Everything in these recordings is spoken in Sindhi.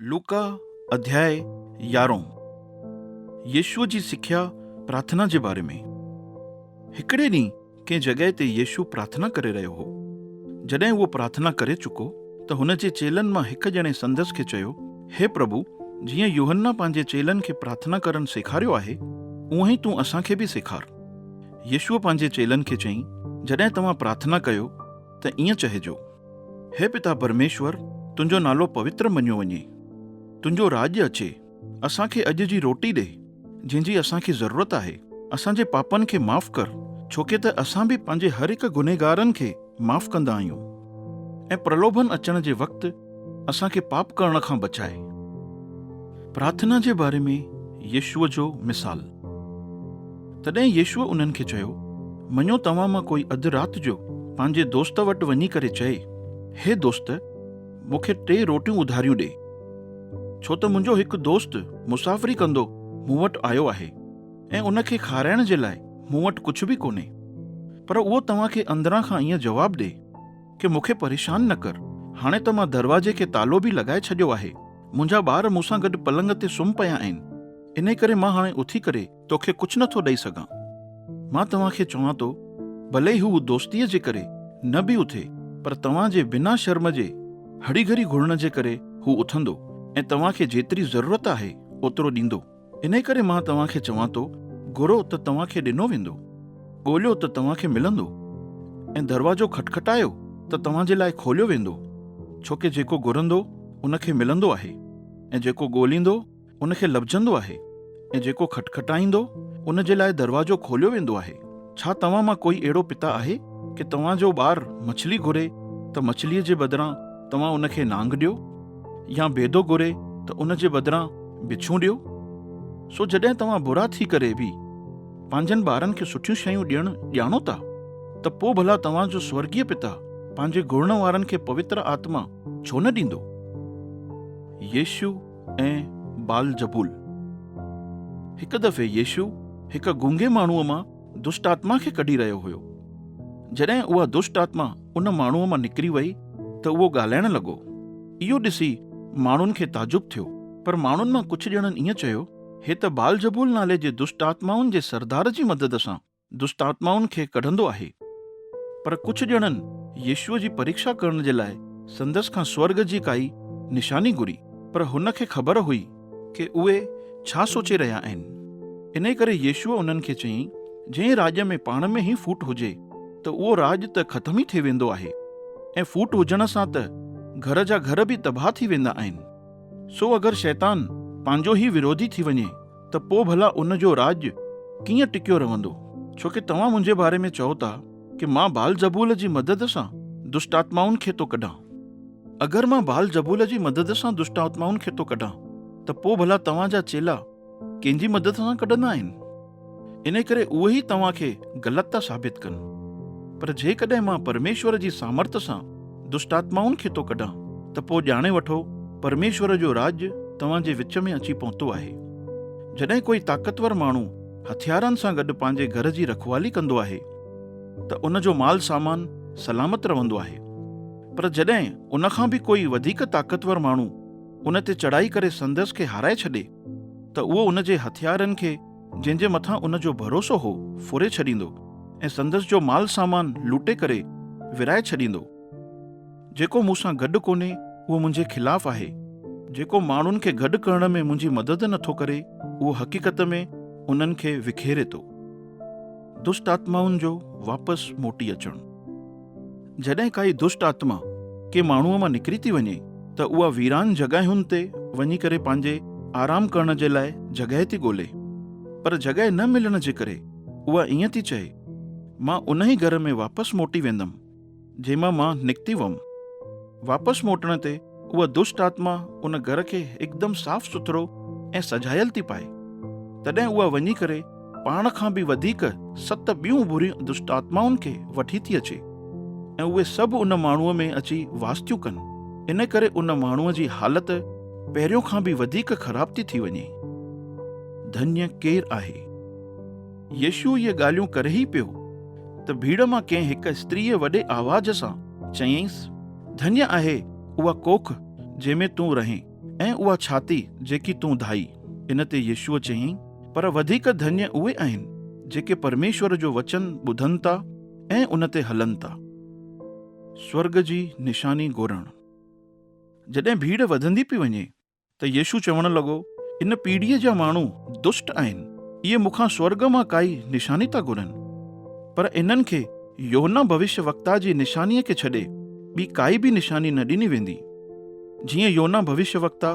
لوڪا اڌياء يارهون، يسوع جي سکيا پرارٿنا جي باري ۾. هڪڙي ڏينهن ڪنهن جڳهه تي يسوع پرارٿنا ڪري رهيو هو. جڏهن اهو پرارٿنا ڪري چڪو ته هن جي چيلن مان هڪ ڄڻي سندس کي چيو، هي پرڀو، جيئن يوحنا پنهنجي چيلن کي پرارٿنا ڪرڻ سيکاريو آهي، اونهن ئي تون اسان کي به سيکار. يسوع پنهنجي چيلن کي چيائين، جڏهن توهان پرارٿنا ڪيو ته ائين چئجو. هي پتا پرميشور، تنهنجو نالو پوتر مڃيو وڃي. تنهنجو راڄ اچي. اسان کي اڄ جي روٽي ڏي، جنهن جي اسان کي ضرورت آهي. اسان جي پاپن کي معاف ڪر، ڇوڪه ته اسان به پنهنجي هر هڪ گنهگارن کي معاف ڪندا آهيون. ۽ پرلوڀن اچڻ جي وقت اسان کي پاپ ڪرڻ کان بچاء. پرارٿنا جي باري ۾ يسوع جو مثال. تڏهن يسوع انهن کي چيو، مڃو توهان مان ڪوئي اڌ رات جو پنهنجي دوست وٽ وڃي ڪري چئي، هي دوست، مون کي ٽي روٽيون اڌاريون ڏي، ڇو ته منهنجو هڪ دوست مسافري ڪندو مون وٽ آيو آهي ۽ ان کي کارائڻ جي لاء مون وٽ ڪجهه به ڪونهي. پر اهو توهان کي اندران کان ائين جواب ڏئي ڪه مون کي پريشان نه ڪر، هاڻي ته مان دروازي کي تالو به لڳائي ڇڏيو آهي، منهنجا ٻار مون سان گڏ پلنگ تي سمهه پيا آهن، انهي ڪري مان هاڻي اٿي ڪري توکي ڪجهه نه ٿو ڏئي سگهان. مان توهان کي چوان ٿو، ڀلي ئي هو دوستيء جي ڪري نه به اٿي، پر توهان جي بنا شرم جي هڙي گهڙي گهرڻ جي ڪري هو اٿندو ۽ توهان کي جيتري ضرورت آهي اوترو ڏيندو. انهي ڪري مان توهان کي چوان ٿو، گهرو ته توهان کي ڏنو ويندو، ڳوليو ته توهان کي ملندو ۽ دروازو کٽکٽايو ته توهان جي لاء کوليو ويندو. ڇوڪه جيڪو گهرندو ان کي ملندو آهي ۽ جيڪو ڳوليندو ان کي لڀجندو آهي ۽ جيڪو کٽکٽائيندو ان جي لاء دروازو کوليو ويندو آهي. ڇا توهان مان ڪوئي اهڙو پتا آهي ڪي توهان جو ٻار مڇلي گهري ته مڇليء جي بدران توهان ان کي نانگ ڏيو؟ يا بيدو گهري ته ان جي بدران بڇون ڏيو؟ سو جڏهن توهان برا ٿي ڪري به پنهنجن ٻارن کي سٺيون شيون ڏيڻ ڄاڻو ٿا ته پوء ڀلا توهان جو سورڳيه پتا پنهنجي گهرڻ وارن کي پوتر آتما ڇو نه ڏيندو؟ يسوع ۽ بعلزبول. هڪ دفعي يسوع هڪ گونگي ماڻهوء مان دشٽ آتما کي ڪڍي رهيو هيو. جڏهن اها دشٽ آتما ان ماڻهوء مان نڪري وئي ته اهو ڳالهائڻ لڳو. اهو ڏسي ماڻهن کي تعجب ٿيو، پر ماڻهن مان ڪجهه ڄڻن ائين چيو، هي ته بعلزبول نالي جي دشٽ آتمائن جي سردار جي مدد سان دشٽ آتمائن کي ڪڍندو آهي. پر ڪجهه ڄڻن يسوع جي پريکشا ڪرڻ جي لاء سندس کان سورڳ جي ڪائي نشاني گهري، پر هن کي خبر هئي ڪي اهي ڇا سوچي رهيا آهن. انهي ڪري يسوع انهن کي چيائين، جنهن راڄ ۾ پاڻ ۾ ئي ڦوٽ هجي ته اهو راڄ ته ختم ئي ٿي ويندو آهي ۽ ڦوٽ هجڻ سان ته گهر جا گهر به تباهه ٿي ويندا آهن. سو اگر شيطان پنهنجو ئي وروڌي ٿي وڃي ته پوء ڀلا ان جو راڄ ڪيئن ٽڪيو رهندو؟ ڇو ڪي توهان منهنجي باري ۾ چئو ٿا ڪي مان بعلزبول جي مدد سان دشٽ آتمائن کي ٿو ڪڍان. اگر مان بعلزبول جي مدد سان دشٽ آتمائن کي ٿو ڪڍان ته پوء ڀلا توهان جا چيلا ڪنهن جي مدد سان ڪڍندا آهن؟ انهي ڪري اهي ئي توهان کي غلط ٿا ثابت ڪن. پر جيڪڏهن مان پرميشور جي سامرٿ سان دشٽ آتمائن کي ٿو ڪڍان ته پوء ڄاڻي وٺو پرميشور جو راڄ توهان جي وچ ۾ اچي پهتو آهي. جڏهن ڪوئي طاقتور ماڻهو هٿيارن سان گڏ پنهنجي گهر جي رکوالي ڪندو آهي ته ان جو مال سامان سلامت رهندو آهي. پر جڏهن ان کان به ڪوئي وڌيڪ طاقتور ماڻهو ان تي چڙهائي ڪري سندس کي هارائي ڇڏي ته اهو ان جي هٿيارن کي جنهن جي مٿان ان جو ڀروسو هو، ڦري ڇڏيندو ۽ سندس جو مال سامان لوٽي ڪري ورهائي ڇڏيندو. جيڪو مون سان گڏ ڪونهي، اهو منهنجي خلاف آهي. جيڪو ماڻهن کي گڏ ڪرڻ ۾ منهنجي مدد نه ٿو ڪري، اهو حقيقت ۾ انهن کي وکيري ٿو. دشٽ آتمائن جو واپس موٽي اچڻ. جڏهن ڪائي دشٽ آتما ڪنهن ماڻهوء مان نڪري ٿي وڃي ته اها ويران جڳهين تي وڃي ڪري پنهنجي آرام ڪرڻ جي لاء جڳهه ٿي ڳولي. پر جڳهه نه ملڻ جي ڪري اها ائين ٿي چئي، مان انهي گهر ۾ واپس موٽي ويندم، جنهن مان مان نڪتي وم. واپس موٽڻ تي اها دشٽ آتما ان گهر کي هڪدم صاف سٿرو ۽ سجايل ٿي پائي. تڏهن اها وڃي ڪري پاڻ کان به وڌيڪ ست ٻيون بريون دشٽ آتمائن کي وٺي ٿي اچي ۽ اهي سڀ ان ماڻهوء ۾ اچي واس ٿيون ڪن. ان ڪري ان ماڻهوء جي حالت پهريون کان به وڌيڪ خراب ٿي ٿي وڃي. ڌنيه ڪير آهي؟ يسوع اهي ڳالهيون ڪري ئي پيو ته ڀيڙ مان ڪنهن هڪ استريء وڏي آواز سان چيائينس، ڌنيه آهي اها ڪوک جنهن ۾ تون رهين ۽ اها ڇاتي جيڪي تون ڌائي. ان تي يسوع چيائين، پر وڌيڪ ڌنيه اهي آهن، جيڪي پرميشور جو وچن ٻڌن ٿا ۽ ان تي هلن ٿا. سورڳ جي نشاني گهرڻ. جڏهن ڀيڙ وڌندي پئي وڃي ته يسوع چوڻ لڳو، ان پيڙهيء جا ماڻهو دشٽ آهن، اهي مون کان سورڳ مان ڪائي نشاني ٿا گهرن. پر انهن کي يوحنا ڀوشيه وڪتا جي نشانيء کي ڇڏي ٻي ڪائي به نشاني نه ڏني ويندي. جيئن يوحنا ڀوشيه وڪتا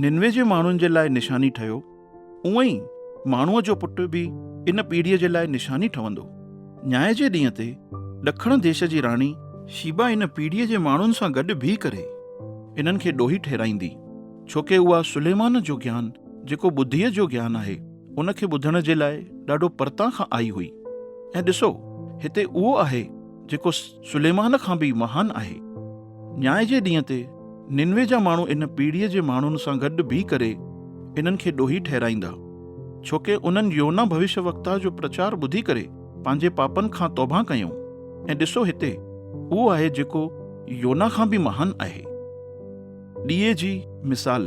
نينوي جي ماڻهن جي لاء نشاني ٺهيو، اونئن ئي ماڻهوء جو پٽ به ان پيڙهيء جي لاء نشاني ٺهندو. نياء جي ڏينهن تي ڏکڻ ديش جي راڻي شيبا ان پيڙهيء جي ماڻهن سان گڏ بيهي ڪري انهن کي ڏوهي ٺهرائيندي، ڇوڪه اها سليمان جو گيان، جيڪو ٻڌيء جو گيان آهي، ان کي ٻڌڻ جي لاء ڏاڍو پرتان کان آئي هئي. ۽ ڏسو، هتي اهو آهي جيڪو سليمان کان به مهان آهي. نياء جي ڏينهن تي نينوي جا ماڻهو ان پيڙهيء جي ماڻهن سان گڏ بيهي ڪري انهن کي ڏوهي ٺهرائيندا، ڇوڪه انهن يوحنا ڀوشيه وڪتا جو پرچار ٻڌي ڪري پنهنجي پاپن کان توبهه ڪيائون، ۽ ڏسو هتي اهو آهي جيڪو يوحنا کان به مهان آهي. ڏيئي جي مثال.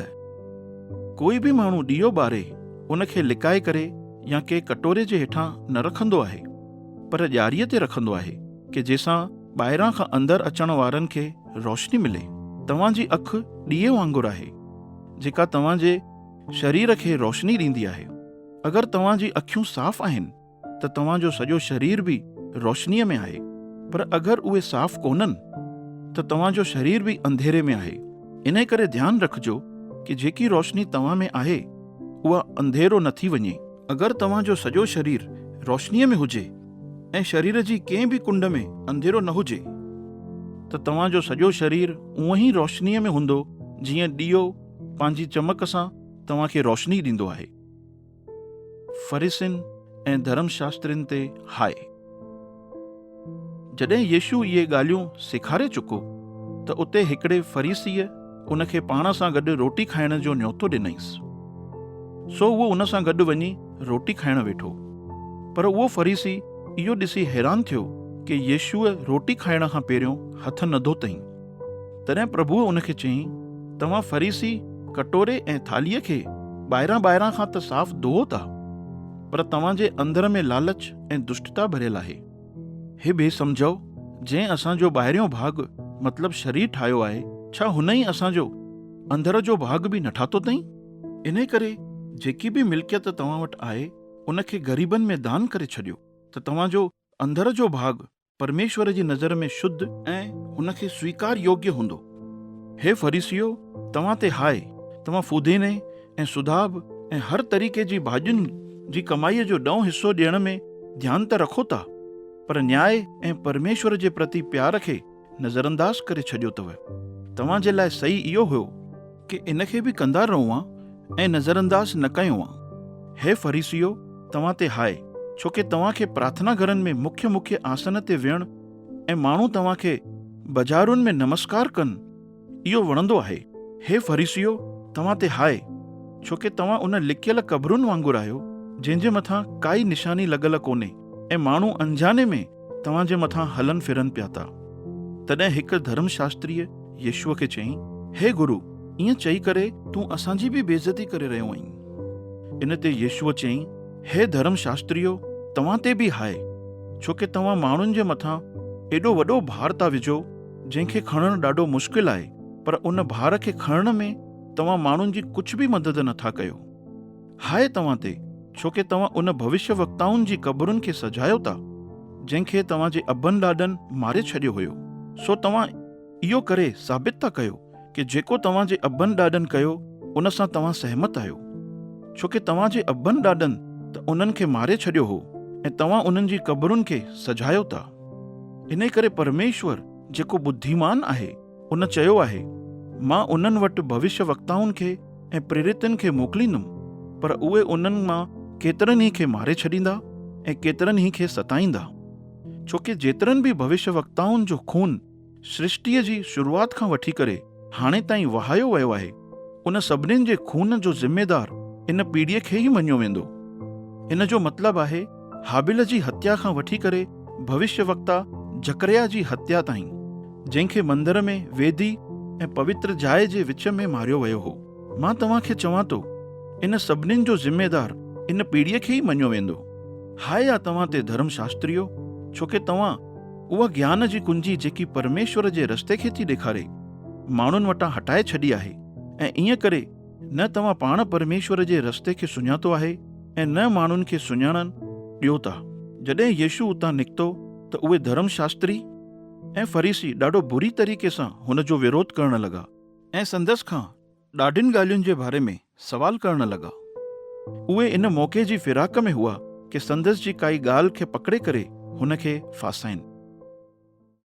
ڪوئي به ماڻهو ڏيئو ٻاري ان کي لڪائي ڪري يا ڪنهن ڪٽوري جي هيٺان نه رکندو آهي، پر ڄاريء تي رکندو آهي ڪي جنهن سان ٻاهران کان اندر اچڻ وارن کي روشني ملي. توهان جي اک ڏيئي وانگر آهي، جيڪا توهان جي شرير کي روشني ڏيندي آهي. اگر توهان جي اکيون صاف آهن ته توهان جو سڄو شرير به روشنيء ۾ آهي، پر اگر اهي صاف ڪونهن ته توهان جو شرير به انڌيري ۾ آهي. انهيء ڪري ڌيان رکجو ڪي جيڪي روشني توهان ۾ آهي، اها انڌيرو نه ٿي وڃي. اگر توهان جو سڄو شرير روشنيء ۾ هجي ۽ شرير جي ڪنهن به ڪنڊ ۾ انڌيرو نه هجي ته توهان جو سڄو شرير اونئن ئي روشنيء ۾ هوندو جيئن ڏيئو پنهنجي چمڪ سان توهان کي روشني ڏيندو آهي. فريسين ۽ ڌرم شاسترين تي هاء! جڏهن يسوع اهي ڳالهيون سيکاري چڪو ته اتي هڪڙي فريسيء ان کي پاڻ سان گڏ روٽي کائڻ جو نيوتو ڏنائينس. سو اهو ان سان گڏ وڃي روٽي کائڻ ويٺو. پر اهو فريسي اهو ڏسي حيران ٿيو ڪي يسوع روٽي کائڻ کان پهريون هٿ نه ڌوتئين. تڏهن پرڀوء ان کي چيائين، توهان فريسي ڪٽوري ۽ ٿالهيء کي ٻاهران ٻاهران کان ته صاف ڌوئو ٿا، پر توهان جي اندر ۾ لالچ ۽ دشٽتا ڀريل آهي. هي بي سمجهؤ، جنهن اسان جو ٻاهريون ڀاڳ مطلب شرير ٺاهيو آهي، ڇا هن ئي اسان جو اندر جو ڀاڳ به نه ٺاتو اٿئين؟ انهيء ڪري جيڪي به ملڪيت توهان وٽ آهي، ان کي غريبن ۾ دان ڪري ڇڏيو، ته توهان جو اندر جو ڀاڳ پرميشور جي نظر ۾ شڌ ۽ هن کي سويڪار يوگيه هوندو. هي فريسيو، توهان تي هاء! توهان ڦوديني ۽ سڌاب ۽ هر طريقي جي ڀاڄين جي ڪمائيء جو ڏهون حصو ڏيڻ ۾ ڌيان ته رکو ٿا، پر نياء ۽ پرميشور جي پرتي پيار کي نظرانداز ڪري ڇڏيو اٿو. توهان جي لاء صحيح اهو هيو ڪي ان کي به ڪندا رهو ها ۽ نظرانداز نه ڪيو ها. هي فريسيو، توهان تي هاء! ڇو ڪي توهان کي پرارٿنا گهرن ۾ مکيه مکيه آسن تي ويهڻ ۽ ماڻهو توهان کي بزارن ۾ نمسڪار ڪن، اهو وڻندو آهي. هي فريسيو، توهان تي هاء! ڇو ڪي توهان ان لڪيل قبرن وانگر آهيو، جنهن جي مٿان ڪائي نشاني لڳل ڪونهي ۽ ماڻهو انجاني ۾ توهان جي مٿان هلن ڦرن پيا ٿا. تڏهن هڪ ڌرم شاستريء يسوع کي چيائين، هي گرو، ائين چئي ڪري تون اسان جي به بيعزتي ڪري رهيو آهين. ان تي يسوع چيائين، هي ڌرم شاستريو، توهان تي به هاء! ڇو ڪي توهان ماڻهن جي مٿان ايڏو وڏو ڀار ٿا وجهو، جنهن کي کڻڻ ڏاڍو مشڪل آهي، پر ان ڀار کي کڻڻ ۾ توهان ماڻهن جي ڪجهه به مدد نه ٿا ڪيو. هاء توهان تي، ڇو ڪي توهان ان ڀوشيه وڪتائن جي قبرن کي سجايو ٿا، جنهن کي توهان جي ابن ڏاڏن ماري ڇڏيو هيو. سو توهان اهو ڪري ثابت ٿا ڪيو ڪي جيڪو توهان جي ابن ڏاڏن ڪيو، ان سان توهان سهمت آهيو. ڇو ڪي توهان جي ابن ڏاڏن ته انهن کي ماري ڇڏيو هو ۽ توهان انهن جي قبرن کي سجايو ٿا. انهي ڪري پرميشور جيڪو ٻڌيمان آهي، ان چيو آهي، مان انهن وٽ ڀوشيه وڪتائن کي ۽ پريرتن کي موڪليندم، پر اهي انهن مان ڪيترن ئي کي ماري ڇڏيندا ۽ ڪيترن ئي کي ستائيندا. ڇو ڪي جيترن به ڀوشيه وڪتائن جو خون سرشٽيء جي شروعات کان وٺي ڪري هاڻي تائين وهايو ويو آهي، ان سڀنين جي خون جو ذميدار ان پيڙهيء کي ئي مڃيو ويندو. ان جو مطلب آهي هابيل جي هتيا کان وٺي ڪري ڀوشيه وڪتا زڪريا جي هتيا تائين، جنهن کي مندر ۾ ويدي ۽ پوتر جاء جي وچ ۾ ماريو ويو هو. مان توهان کي چوان ٿو، ان سڀنين جو ذميدار ان پيڙهيء کي ئي مڃيو ويندو. هاء آ توهان تي ڌرم شاستريو، ڇو ڪي توهان اها گيان جي ڪنجي جيڪي پرميشور جي رستي کي ٿي ڏيکاري، ماڻهن وٽان هٽائي ڇڏي آهي ۽ ائين ڪري نه توهان پاڻ پرميشور جي رستي کي سڃاتو آهي ۽ نه ماڻهن کي سڃاڻڻ ڏيو ٿا. جڏهن يسوع اتان نڪتو ته اهي ڌرم شاستري ۽ فريسي ڏاڍو بري طريقي سان هن جو وروڌ ڪرڻ لڳا ۽ سندس کان ڏاڍين ڳالهين جي باري ۾ سوال ڪرڻ لڳا. اهي ان موقعي جي فراق ۾ هئا ڪي سندس جي ڪائي ڳالهه کي پڪڙي ڪري هن کي ڦاسائين.